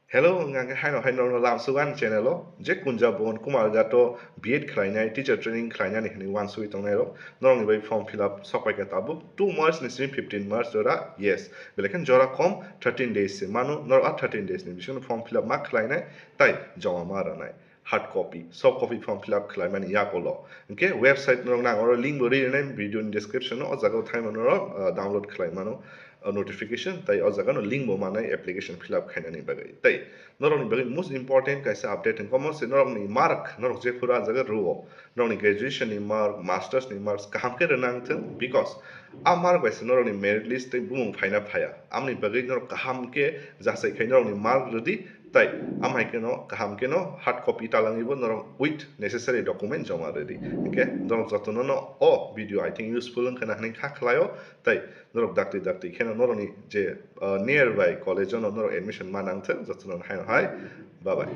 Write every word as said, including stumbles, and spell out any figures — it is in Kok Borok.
Hello, ang khe haino hai norokno lamsugan channel o je kunja bon Kumarghat o B Ed khlainai, teacher training khlainani hinwi uansugwi tongnai rok. Norokni bai form fill up sokpai kha tabuk two March ni simi fifteen March jora, yes. Belai khe jora kom thirteen days se mano, norok a thirteen days ni bisingo form fill up ma khlainai, tai joma ma rwnai. Hard copy, soft copy form fill up khlaimani yakulo. Hwnkhe website norok nang oro link bo ri rwnai video ni description o, o jaga o thaima norok, uh, download khlai mano, uh, notification, tai o jaga no link bo manai application fill up khainani bagwi. Tai norokni bagwi most important kaisa update hwnkhe omo se norokni mark, norok je phuru a jaga rwo, norokni graduation ni mark, masters ni marks kaham khe rwnang thung, because a mark bai se norokni merit list tei bumung phaina phaya. Amoni bagwi norok kaham khe jasai khai norokni mark rwdi, tai amhai kheno kaham kheno hard copy talangwibo norok with necessary document joma rwdi. Hwnkhe norok jotono no o video, I think, useful wngkha na hinwi kha khlaio, tai norok dakti dakti kheno norokni je, uh, nearby college o no norok admission ma nangthwk, jotono haino hai, bye bye.